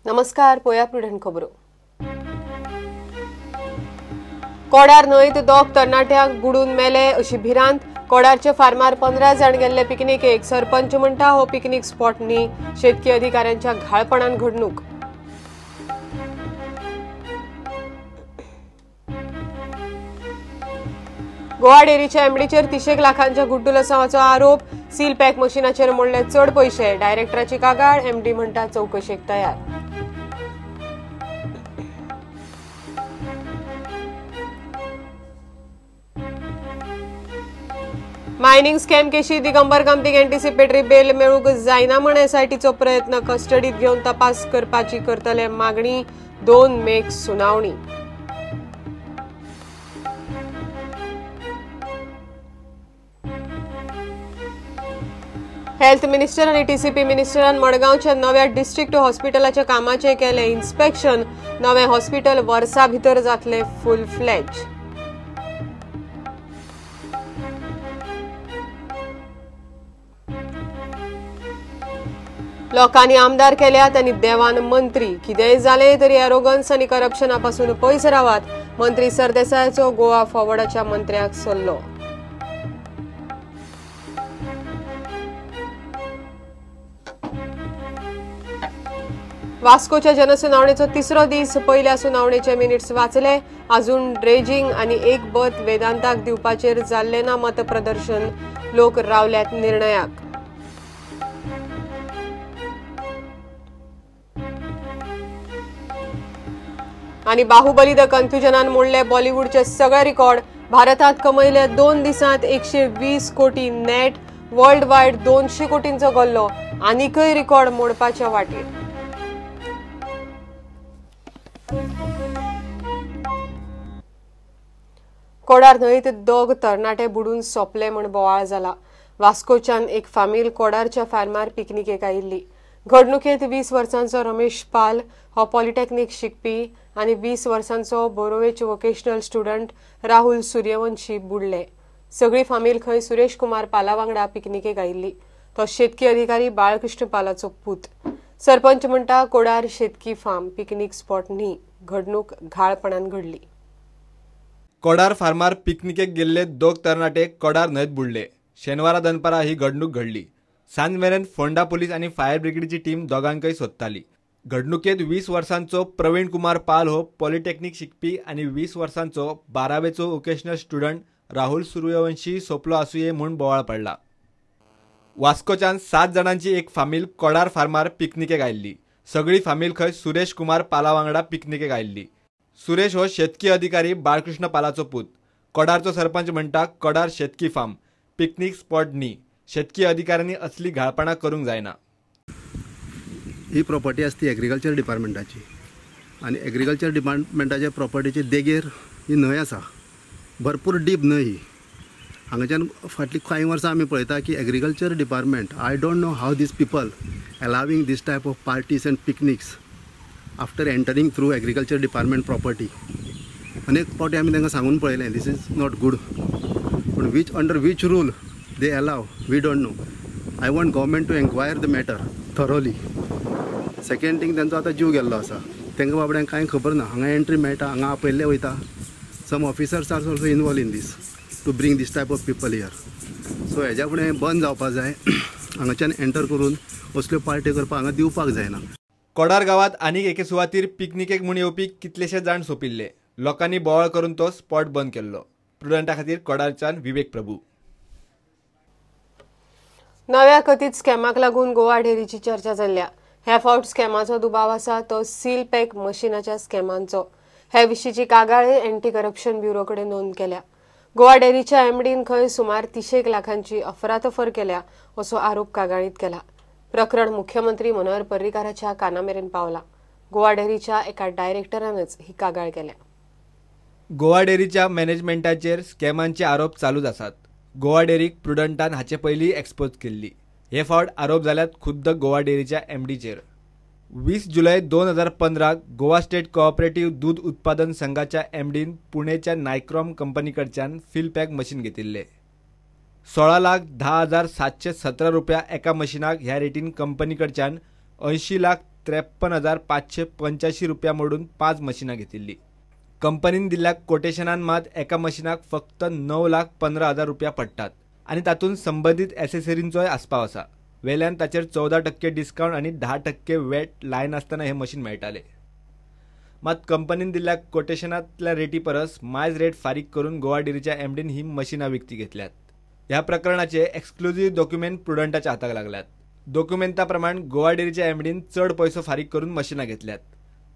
नमस्कार, पोया प्रुडंट खबरो. कोडार न्हंयत दोग तरणाट्यांक बुडून मेले अशी भिरांत. कोडारचे फार्मार 15 जाण गेल्ले पिकनिकेक. सरपंच म्हणटा हो पिकनिक स्पॉट न्ही, शेतकी अधिकाऱ्यांच्या घाळपणान घडणूक. गोवा डेअरीच्या एमडीचेर 30 लाखांच्या गुड्डुलसावाचो आरोप. सील पॅक मशीनाचेर मोडले चड पयशे. डायरेक्टराची कागाळ, एमडी म्हणटा चवकशेक तयार. मायनिंग स्कॅम केशी दिगंबर कामतीक एंटिसिपेटरी बेल मेळूंक जायना म्हण एसआयटीचो प्रयत्न. कस्टडीत घेवन तपास करपाची करतले मागणी. 2 मेक सुनावणी. हेल्थ मिनिस्टर आनी टीसीपी मिनिस्टरान मडगांवच्या नव्या डिस्ट्रिक्ट हॉस्पिटलाच्या कामाचें केलें इन्स्पेक्शन. नवें हॉस्पिटल वर्सा भितर जातलें फूल फ्लॅज. लोकांनी आमदार केल्यात आनी देवान मंत्री. कितेंय जालें तरी एरोगन्स आनी करप्शना पासून पयस रावात. मंत्री सरदेसायाचो गोवा फॉरवर्डाच्या मंत्र्याक सल्लो. वास्कोच्या जनसुनावणेचो तिसरो दीस. पयल्या सुनावणेचे मिनिट्स वाचले. अजून ड्रेजिंग आनी एक बर्थ वेदांताक दिवपाचेर जाल्लें ना मतप्रदर्शन. लोक रावल्यात निर्णयाक. आनी बाहुबली the कन्फ्युजनान मोडले बॉलिवूडचे सगळे रिकॉर्ड. भारतात कमयले 2 दिसांत 120 कोटी नेट. वर्ल्ड वायड 200 कोटींचो गल्लो. आनीकय रिकॉर्ड मोडपाच्या वाटेर. कोडार न्हंयत दोग तरणाटे बुडून सोंपले म्हण बोवाळ जाला. वास्कोच्यान एक फामील कोडारच्या फार्मार पिकनिकेक आयिल्ली. घडणुकेंत 20 वर्सांचो रमेश पाल हो पॉलिटेक्नीक शिकपी आनी 20 वर्सांचो बोरोवेच वोकेशनल स्टुडंट राहुल सूर्यवंशी बुडले. सगळी फामील खंय सुरेश कुमार पाला वांगडा पिकनिकेक आयिल्ली. तो शेतकी अधिकारी बाळकृष्ण पालाचो पूत. सरपंच म्हणटा कोडार शेतकी फार्म पिकनिक स्पॉट न्ही, घडणूक घाळपणान घडली. कोडार फार्मार पिकनिकेक गेल्ले दोग तरणाटे कोडार न्हंयत बुडले. शेनवारा दनपारा ही घडणूक घडली. सांज मेरेन फोंडा पुलीस आनी फायर ब्रिगेडची टीम दोगांकय सोदताली. घडणुकेत 20 वर्सांचो प्रवीण कुमार पाल हो पॉलिटेक्नीक शिकपी आनी 20 वर्सांचो 12वेचो वोकेशनल स्टुडंट राहुल सूर्यवंशी सोंपलो आसुये म्हूण बोवाळ पडला. वास्कोच्यान 7 जाणांची एक फामील कोडार फार्मार पिकनिकेक आयिल्ली. सगळी फामील खंय सुरेश कुमार पाला वांगडा पिकनिकेक आयिल्ली. सुरेश हो शेतकी अधिकारी बाळकृष्ण पालाचो पूत. कोडारचो सरपंच म्हणटा कोडार शेतकी फार्म पिकनिक स्पॉट न्ही, शेतकी अधिकाऱ्यांनी असली घाळपणां करूंक जायना. ही प्रॉपर्टी आसा ती एग्रीकल्चर डिपार्टमेंटाची आनी एग्रीकल्चर डिपार्टमेंटाच्या प्रॉपर्टीचे देगेर ही न्हंय आसा. भरपूर डीप न्हंय ही. हांगाच्यान फाटलीं कांय वर्सां आमी पळयता की agriculture department, I don't know how these people allowing this type of parties and picnics after entering through agriculture department property. अनेक फावटी आमी तांकां सांगून पळयलें this is not good, पूण which under which rule they allow we don't know. I want government to enquire the matter thoroughly. Second thing, तांचो आतां जीव गेल्लो आसा. तांकां बाबड्यांक कांय खबर ना. हांगा एंट्री मेळटा, हांगा आपयल्ले वयता. Some officers are also involve in this to bring this type of people here. So हेज्या फुडें बंद जावपा जाय. हांगाच्यान एंटर करून असल्यो पार्ट्यो करपाक हांगा दिवपाक जायना. कोडार गांवांत आनीक एके सुवातीर पिकनिकेक म्हूण येवपी कितलेशे जाण सोंपिल्ले. लोकांनी बोवाळ करून तो स्पॉट बंद केल्लो. प्रुडंटा खातीर कोडारच्यान विवेक प्रभू. नव्या कथीत स्कॅमाक लागून गोवा डेअरीची चर्चा जाल्ल्या. ह्या फावट स्कॅमाचो दुबाव आसा तो सील पॅक मशिनाच्या स्कॅमांचो. हे विशींची कागाळ एंटी करप्शन ब्युरो कडेन नोंद केल्या. गोवा डेअरीच्या एमडीन खंय सुमार 30 लाखांची अफरातफर केल्या असो आरोप कागाळीत केला. प्रकरण मुख्यमंत्री मनोहर पर्रीकाराच्या कानामेरेन पावला. गोवा डेअरीच्या एका डायरेक्टरानच ही कागाळ केल्या. गोवा डेअरीच्या मॅनेजमेंटाचेर स्कॅमांचे आरोप चालूच आसात. गोवा डेअरीक प्रुडंटान हाचे पयलीं एक्सपोज केल्ली. हे फावट आरोप जाल्यात खुद्द गोवा डेअरीच्या एमडीचेर. 20 जुलय 2015 गोवा स्टेट कोऑपरेटिव्ह दूध उत्पादन संघाच्या एमडीन पुणेच्या नायक्रॉम कंपनीकडच्यान फिल पॅक मशीन घेतिल्ले. 16,10,717 रुपया एका मशिनाक ह्या रेटीन कंपनीकडच्यान 80 लाख 53,585 रुपया मोडून 5 मशिनां घेतिल्ली. कंपनीन दिल्ल्या कोटेशनान मात एका मशिनाक फक्त 9,15,000 रुपया पडटात आनी तातूंत संबंदीत एसेसरींचोय आस्पाव आसा. वेल्यान ताचेर 14% डिस्कावंट आनी 10% वेट लायनासतना हे मशीन मेळटाले. मात कंपनीन दिल्ल्या कोटेशनांतल्या रेटी परस मायज रेट फारीक करून गोवा डेअरीच्या एमडीन ही मशिनां विकती घेतल्यात. ह्या प्रकरणाचे एक्सक्लुझीव डॉक्युमेंट प्रुडंटाच्या हाताक लागल्यात. डॉक्युमेंटा प्रमाण गोवा डेअरीच्या एमडीन चड पयसो फारीक करून मशिनां घेतल्यात.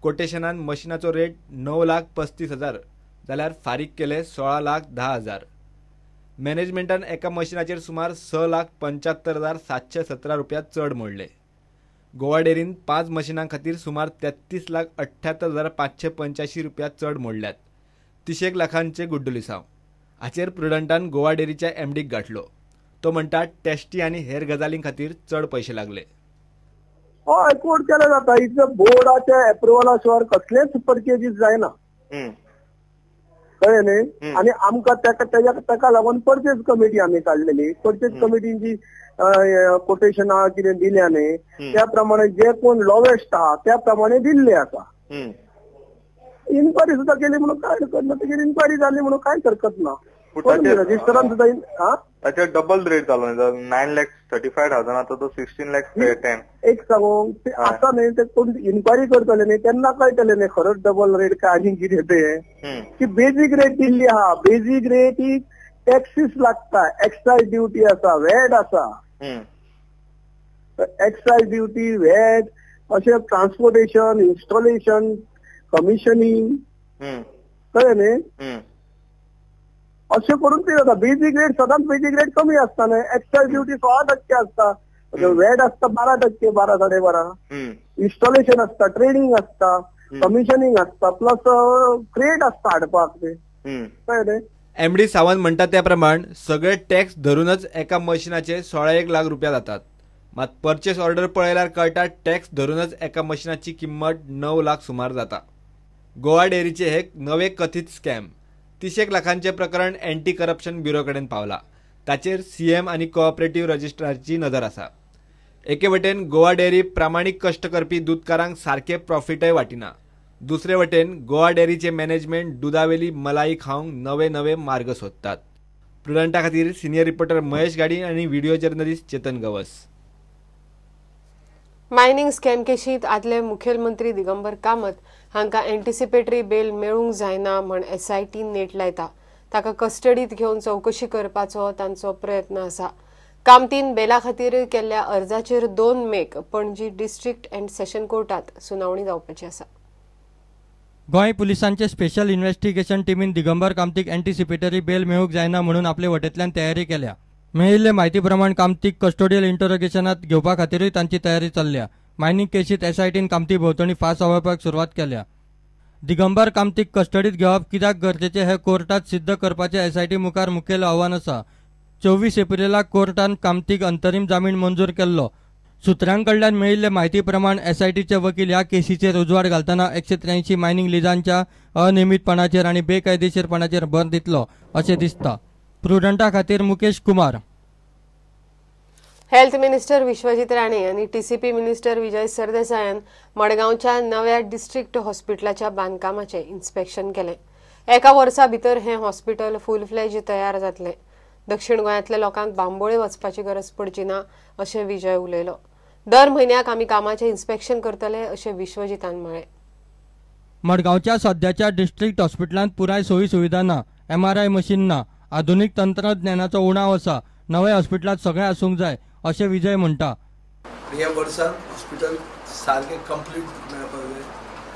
कोटेशनान मशिनाचो रेट 9,35,000 जाल्यार फारीक केले 16,10,000. मॅनेजमेंटान एका मशिनाचेर सुमार 6,75,717 रुपया चड मोडले. गोवा डेअरीन 5 मशिनां खातीर सुमार 33,78,585 रुपया चड मोडल्यात. 30 लाखांचे गुड्डुलिसांव. हाचेर प्रुडंटान गोवा डेअरीच्या एमडीक गाठलो. तो म्हणटा टेस्टी आनी हेर गजालीं खातीर चड पयशे लागले. हय, कोड केले जाता. इतले बोर्डाच्या एप्रुवला शिवाय कसलेच परचेजीस जायना, कळ्ळें न्ही. आनी आमकां ताका लागून परचेज कमिटी आमी काडलेली. परचेज कमिटीन जी कोटेशनां कितें दिल्या न्ही त्या प्रमाणे जे कोण लोवेस्ट आहा त्या प्रमाणे दिल्ले आसा. इन्क्वायरी सुद्दां केली म्हणून काय हरकत ना, तेजेर इन्क्वायरी जाली म्हणून कांयच हरकत ना. रजिस्टरान सुद्दां ताचेर डबल रेट जालो 9,35,000, आतां तो 16,10,000. एक सांगू ते आतां न्ही ते कोण इन्क्वायरी करतले न्ही तेन्ना कळटलें न्ही खरोच डबल रेट काय आनी कितें तें. की बेजीक रेट दिल्ली आहा. बेजीक रेट ही टॅक्सीस लागता, एक्सायज ड्युटी आसा, व्हॅट आसा, एक्सायज ड्युटी, व्हॅट, अशें ट्रान्सपोर्टेशन, इन्स्टॉलेशन, कमिशनिंग, कळ्ळें न्ही. अशें करून ते जाता. बेजीक रेट सदांच बेजीक रेट कमी आसता न्ही. एक्सायज ड्युटी 16% आसता, व्हॅट आसता 12%, 12, 12.5, इन्स्टॉलेशन आसता, ट्रेडींग आसता, कमिशनिंग आसता, प्लस क्रेट आसता हाडपाक ते, कळ्ळें न्ही. एमडी सावंत म्हणटा त्या प्रमाण सगळे टॅक्स धरूनच एका मशिनाचे 16 लाख रुपया जातात. मात परचेस ऑर्डर पळयल्यार कळटा टॅक्स धरूनच एका मशिनाची किंमत 9 लाख सुमार जाता. गोवा डेअरीचे हे नवे कथीत स्कॅम 30 लाखांचे प्रकरण अँटी करप्शन ब्युरो कडेन पावला. ताचेर सीएम आनी कोऑपरेटिव्ह रजिस्ट्रारची नदर आसा. एके वटेन गोवा डेअरी प्रामाणीक कश्ट करपी दुदकारांक सारके प्रॉफिटय वाटिना. दुसरे वटेन गोवा डेअरीचे मॅनेजमेंट दुदावेली मलाई खावंक नवे नवे मार्ग सोदतात. प्रुडंटा खातीर सिनियर रिपोर्टर महेश गाडी आनी video journalist Chetan Gawas. Mining scam केशींत आदले मुखेलमंत्री दिगंबर कामत हांकां एंटिसिपेटरी बेल मेळूंक जायना म्हण एसआयटी नेट लायता. ताका कस्टडीत घेवन चवकशी करपाचो तांचो प्रयत्न आसा. कामतीन बेला खातीर केल्ल्या अर्जाचेर 2 मेक पणजी डिस्ट्रिक्ट अँड सेशन कोर्टात सुनावणी जावपाची आसा. गोंय पुलिसांचे स्पेशल इन्व्हेस्टिगेशन टिमीन दिगंबर कामतीक एंटिसिपेटरी बेल मेळूंक जायना म्हणून आपले वटेंतल्यान तयारी केल्या. मेळिल्ले म्हायती प्रमाण कामतीक कस्टोडियल इंटरोगेशनात घेवपा खातीरूय तांची तयारी चल्ल्या. मायनिंग केशीत एसआयटीन कामती भोंवतणी फांस आवाळपाक सुरवात केल्या. दिगंबर कामतीक कस्टडीत घेवप कित्याक गरजेचें हें कोर्टात सिद्ध करपाचें एसआयटी मुखार मुखेल आव्हान आसा. 24 एप्रिलाक कोर्टान कामतीक अंतरीम जामीन मंजूर केल्लो. सुत्रां कडल्यान मेळिल्ले म्हायती प्रमाण एसआयटीचे वकील ह्या केसीचेर उजवाड घालतना 183 मायनिंग लिजांच्या अनियमितपणाचेर आनी बेकायदेशीरपणाचेर भर दितलो अशें दिसता. प्रुडंटा खातीर मुकेश कुमार. हेल्थ मिनिस्टर विश्वजीत राणे आनी टीसीपी मिनिस्टर विजय सरदेसायान मडगांवच्या नव्या डिस्ट्रिक्ट हॉस्पिटलाच्या बांदकामाचें इन्स्पेक्शन केलें. एका वर्सा भितर हें हॉस्पिटल फूल फ्लॅज तयार जातलें. दक्षिण गोंयांतल्या लोकांक बांबोळे वचपाची गरज पडची ना अशें विजय उलयलो. दर म्हयन्याक आमी कामाचें इन्स्पेक्शन करतले अशें विश्वजितान म्हळें. मडगांवच्या सद्याच्या डिस्ट्रिक्ट हॉस्पिटलांत पुराय सोयी सुविधा ना, एमआरआय मशीन ना, आधुनीक तंत्रज्ञानाचो उणाव आसा. नव्या हॉस्पिटलांत सगळें आसूंक जाय अशें विजय म्हणटा. ह्या वर्सान हॉस्पिटल सारकें कंप्लीट मेळपाक जाय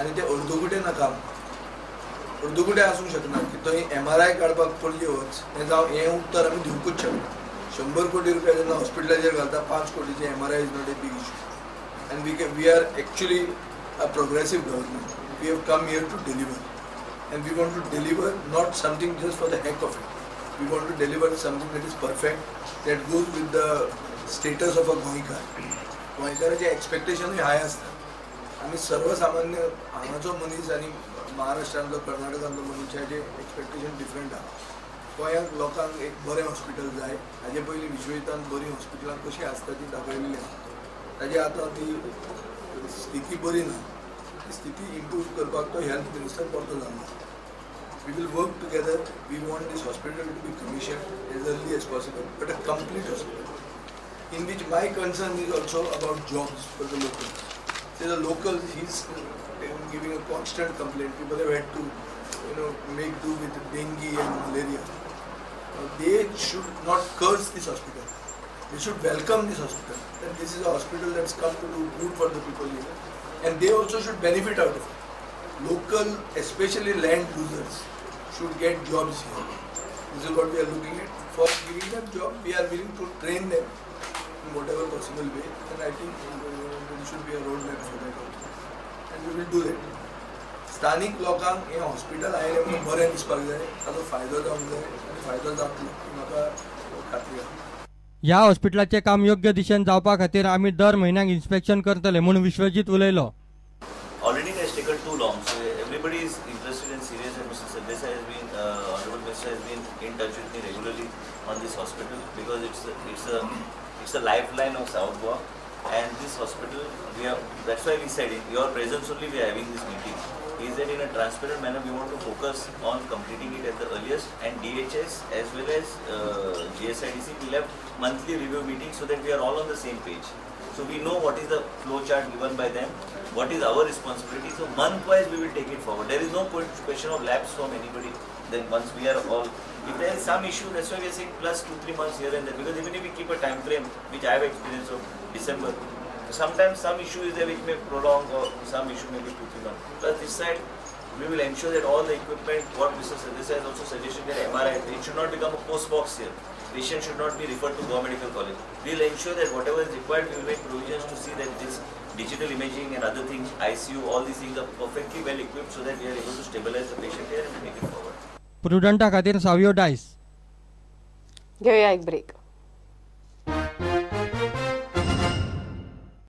आनी तें अर्दकुटें ना काम, अर्दकुटें आसूंक शकना की थंय एमआरआय काडपाक पणजे वच हें जावं, हें उत्तर आमी दिवंकूच शकना. 100 कोटी रुपया जेन्ना हॉस्पिटलाचेर घालता, 5 कोटीचे MRI is not a big issue. And we are actually a progressive government. We have come here to deliver and we want to deliver not something just for the heck of it. We want to deliver something that is perfect, that goes with the status of a Goenkar. गोंयकाराचे एक्सपेक्टेशनूय हाय आसता. आमी सर्वसामान्य हांगाचो मनीस आनी महाराष्ट्रांतलो कर्नाटकांतलो मनशाचे expectation different आहा. गोंयांत लोकांक एक बरें हॉस्पिटल जाय. हाजे पयलीं विश्वजितान बरीं हॉस्पिटलां कशीं आसता ती दाखयलेली आसा. ताजे आतां ती स्थिती बरी ना ती स्थिती इम्प्रूव करपाक तो हेल्थ मिनिस्टर परतो जालो. We will work together. We want this hospital to be commissioned as early as possible, but a complete hospital in which my concern is also about jobs for the locals. So the locals, he's giving a constant complaint. People have had to, you know, make do with dengue and malaria. Now they should not curse this hospital. They should welcome this hospital. That this is a hospital that's come to do good for the people here, and they also should benefit out of it. Local, especially land losers, should get jobs here. This is what we are looking at. For giving them job, we are willing to train them in whatever possible way, and I think there should be a roadmap for that also. And we will do that. स्थानीक लोकांक हें hospital आयलें म्हणून बरें दिसपाक जाय, ताचो फायदो जावंक जाय आनी फायदो जातलो ही म्हाका खात्री आसा. ह्या हॉस्पिटलाचें काम योग्य दिशेन जावपा खातीर आमी दर म्हयन्याक इन्स्पेक्शन करतले म्हूण विश्वजीत उलयलो. Already it has taken too long, so everybody is interested and serious, and Mr. Sardesai has been, Honorable Minister has been in touch with me regularly on this hospital because it's a lifeline of South Goa, and this hospital we have, that's why we said in your presence only we are having this meeting, is that in a transparent manner we want to focus on completing it at the earliest, and DHS as well as GSIDC will have monthly review meetings so that we are all on the same page. So we know what is the flow chart given by them, what is our responsibility. So month wise we will take it forward. There is no question of lapse from anybody. Then once we are all, if there is some issue, that's why we are saying plus 2-3 months here and there, because even if we keep a time frame, which I have experience of December, sometimes some issue is there which may prolong, or some issue may be 2-3 months. Plus this side, we will ensure that all the equipment, what Mr. Sardesai has also suggested, that MRI, it should not become a post box here. Patient should not be referred to Goa Medical College. We will ensure that whatever is required, we will make provisions to see that this digital imaging and other things, ICU, all these things are perfectly well equipped so that we are able to stabilize the patient here and take it forward. प्रुडंटा खातीर सावियो डायस. घेऊया एक break.